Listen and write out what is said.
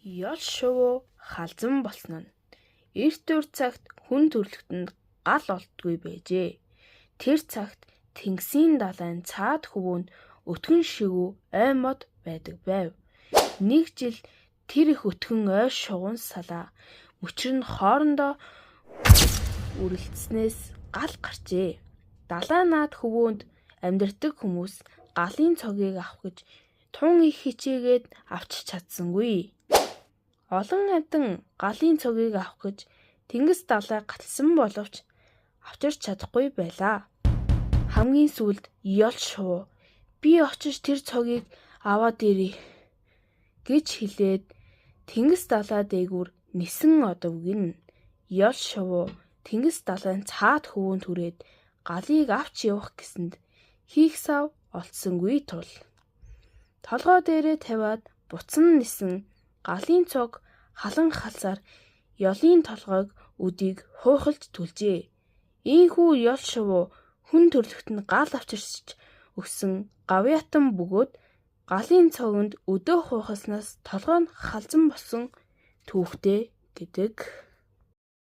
Ёл шувуу халзан болсон нь. Эрт үр цагт хүн төрөлхтөнд гал олддоггүй байжээ. Тэр цагт тэнгисийн далайн цаад хөвөөнд өтгөн шигүү ой мод байдаг байв. Нэг жил тэр их өтгөн ой шувуун салаа мөчир нь хоорондоо үрэлдсэнээс гал гарчээ. Далайн наад хөвөөнд амьдардаг хүмүүс галын цогийг авах гэж тун их хичээгээд авч чадсангүй. Олон амьтан галын цогийг авах гэж тэнгис далайг гаталсан боловч авчирч чадахгүй байлаа. Хамгийн сүүлд ёл шувуу "Би очиж тэр цогийг аваад ирье" гэж хэлээд тэнгис далай дээгүүр нисэн одов гэнэ. Ёл шувуу тэнгис далайн цаад хөвөөнд хүрээд галыг авч явах гэсэнд хийх сав олдсонгүй тул толгой дээрээ тавиад буцан нисэн галын цог халан халсаар ёлын толгойг өдийг хуухалж түлжээ. Ийнхүү ёл шувуу хүн төрөлхтөнд гал авчирч өгсөн гавьяатан бөгөөд галын цогонд өдөө хуухалснаас толгой нь халзан болсон түүхтэй гэдэг.